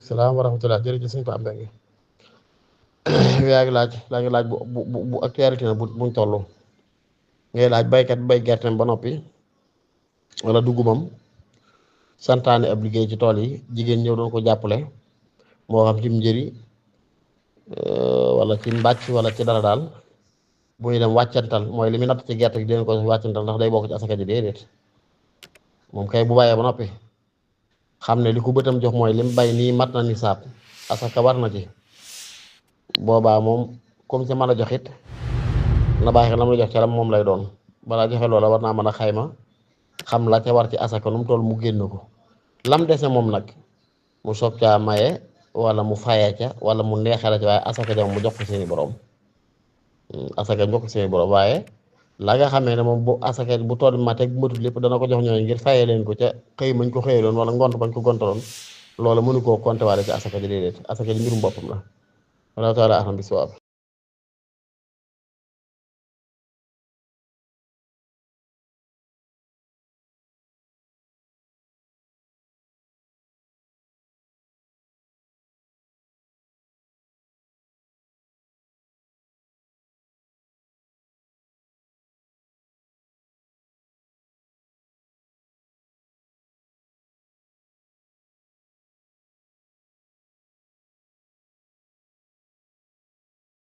salaam wa rahmatulah jërëjëf sëñ Pape Mbengue yaa ngi laaj bu actualité na buñ toll ngay laaj baykat bay gerteem ba noppi wala dugubam santaane ab liggéey ci tool yi jigéen ñëw doon ko jàppale moo xam ci njëri wala ci mbàcc wala ci dara daal bu ñu dem wàccantal mooy li muy natt ci gerte gi dinañ ko wàccantal ndax day bokk ci asaka ji déedéet moom kay bu bàyyee ba noppi xam ne li ko bëtam jox mooy lim bay nii mat na nisaab asaka war na ci boobaa moom comme ci mën a jox it na bàyyi xel la muy jox ca lam moom lay doon balaa joxe loola war naa mën a xayma xam la ca war ci asaka nu mu toll mu génn ko lam dese moom nag mu soog caa maye wala mu fayee ca wala mu neexee la ci waaye asaka jam mu jox ko seeni borom asaka jox ko seeni borom waaye la nga xamee ne moom bu asaka bu tool bi mateeg bu matut lépp dana ko jox ñooñu ngir fayee leen ko ca xëy mañ ko xëyaloon wala ngont bañ ko gontaloon loolu mënu koo compter waale ci asaka ji déedéet asaka ji mbirum boppam la wala taala ahlam bi sawaab